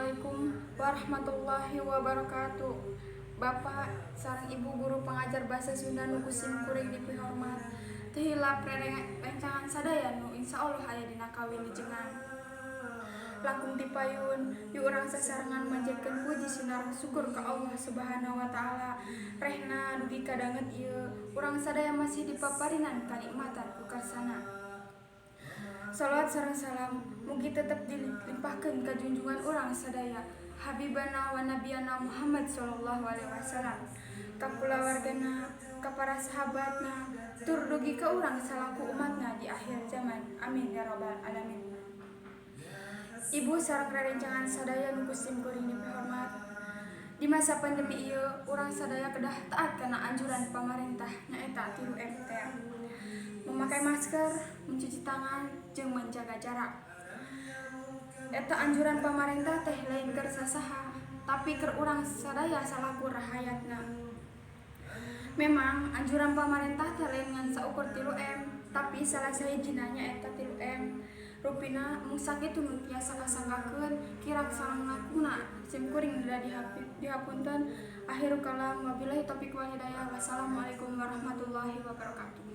Assalamualaikum warahmatullahi wabarakatuh. Bapak sareng Ibu guru pengajar bahasa Sunda nu ku sim kuring dipihormat. Teu hilap rerencangan sadaya nu insyaallah aya dina kawilujengan. Langkung ti payun, yuk urang sasarengan manjatkeun puji sinareng syukur ka Allah Subhanahu wa Taala. Rehna dugi ka danget ieu, urang sadaya masih dipaparinan kanikmatan ku karsana. Salawat sareng salam mugi tetep dilimpahkeun ka junjungan urang sadaya, Habibana wa Nabiyana Muhammad sallallahu alaihi wasallam, ka kulawargana, ka para sahabatna, tur dugi ka urang salaku umatna di akhir zaman. Amin ya rabbal alamin. Ibu sareng rerencangan sadaya nu ku sim kuring dipihormat. Di masa pandemi ieu, urang sadaya kedah taat kana anjuran pamarentah, nyaeta 3M teh. Memakai masker, mencuci tangan, jeung menjaga jarak. Eta anjuran pamarentah teh lain keur sasaha, tapi keur urang sadaya salaku rahayatna. Memang anjuran pamarentah teh lain ngan saukur 3M, tapi salah sahijina nyaeta 3M. Rupina mung sakitu nu tiasa kasanggakeun, kirang sareng langkungna sim kuring dihapunten. Akhirul kalam, wabillahi taufik wal hidayah. Wassalamualaikum warahmatullahi wabarakatuh.